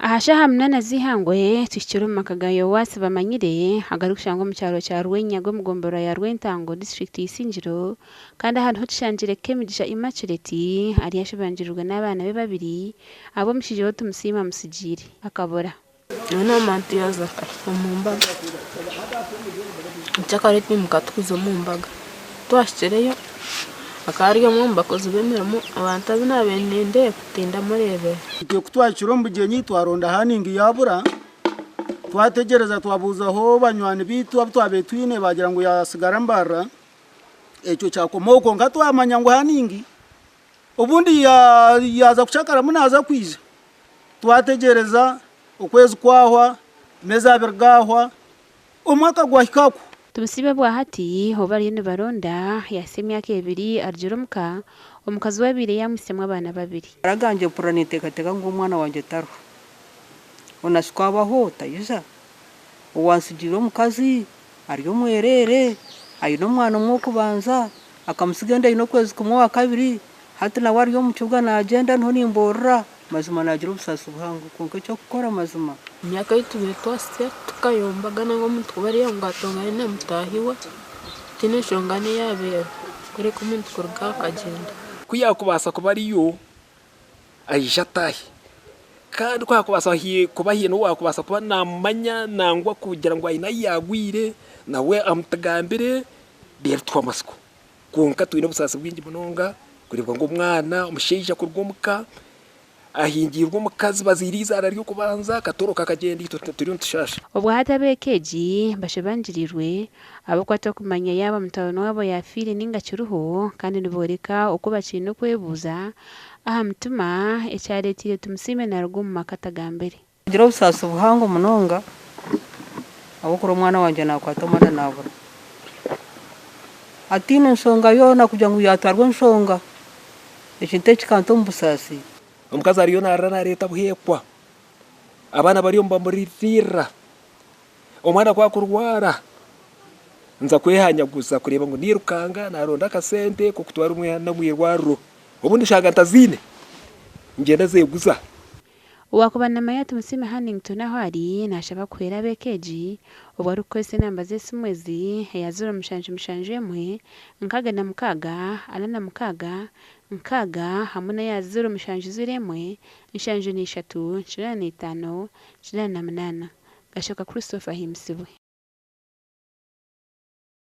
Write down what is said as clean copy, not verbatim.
Aha shaaha 8 z'eihangwe tuhikire omu maka ga Yowasi Bamanyire agarikushangwa omu kyaro kya Rwenyaga omu gomborora ya Rwentango disiturikiti Isingiro kandi aha niho tushangire Kemigisha Immaculate ari ashobangirirwe n'abaana be babiri abu omushaija we Tumusiime amutsigiire akabura. Nyowe n'omuntu yaaza akahika omu mbaga, nyekyakare twimuka tukuza omu mbaga, twaahikireyo akaba ari omwe omu bakozi b'emirimo abantu abu naabaire nindeeba tindamureebire. Itwe ku twahikire omu bugyenyi twaronda Haningi yaabura, twategyereza twabuuzaho banywani baitu abu twabaire twine baagira ngu yaatsigara Mbarara, ekyo kyakomaho kwonka twamanya ngu Haningi obundi yaaza kucakaramu naaza kwija. Twategyereza okwezi kwahwa, ameezi abiri gaahwa, omwaka gwahika kwo. Tumusiime bwahati ou bariyo nibaronda yahitsya emyaka ebiri arugire omuka, omukazi we abaire yaamwitsemu abaana babiri. Amagara gangye mpurira ninteekateeka ngu omwana wangye tariho. Onu shi ku abaho taija? Owantsigiire omukazi ari omwereere, aine omwana omwe ow'okubanza, akamutsiga enda aine okwezi kumwe owakabiri, hati nawe ari omu kibuga naagyenda niho nimboorora. Mazima naagira obusaasi buhango, kwonka eky'okukora mazima. Emyaka ei tubaire twasya tukayombagana ngu omuntu kuba ari aho ngu atongane na mutaahi we, tihaine nshonga n'eyaabaire kureka omuntu kuruga aho akagyenda. Ku yaakubaasa kuba ariyo, aije ataahe. Kandi ku haakubaasa kuba haine owaakubaasa kuba naamumanya nangwa kugira ngu aine ahu yaagwire, nawe amutugambire reero tuhwe amatsiko. Kwonka twine obusaasi bwingi munonga kureeba ngu omwana omushaija kuruga omu ka ahingiirwe omukazi bazaire eizaara ry'okubanza akatoroka akagyenda itwe turiyo nitushaasha. Obwo hati ab'eka egi bashobangirirwe ahabw'okuba tibarikumanya yaaba mutabani waabo yaafiire nainga akiriho kandi nibooreka oku bakiine okwebuuza aha mutima ekyareeteire Tumusiime naaruga omu maka atagambire. Ngira obusaasi buhango munonga ahabw'okuba omwana wangye naakwata omwana naabura. Ataine nshonga yoona kugira ngu yaatwarwa enshonga, ekintu eki kikanta omu busaasi. Omukazi ariyo naarira naareeta buheekwa, abaana bariyo nibamuririra, omwana ku akurwara nza kwehanyaguza kureeba ngu nairukanga naaronda akasente k'okutwara omwana omu irwariro, obundi nshanga ntaziine ngyenda nzeeguza. Owaakuba namanya Tumusiime Hannington ahu ari, naashaba kuhwera ab'eka egi obwo arikukozesa enamba z'esimu ezi, eya 0771, 66, 46, 6 hamwe n'eya 0701, 73, 85, 88. Gashoka Christopher Ahimbisibwe.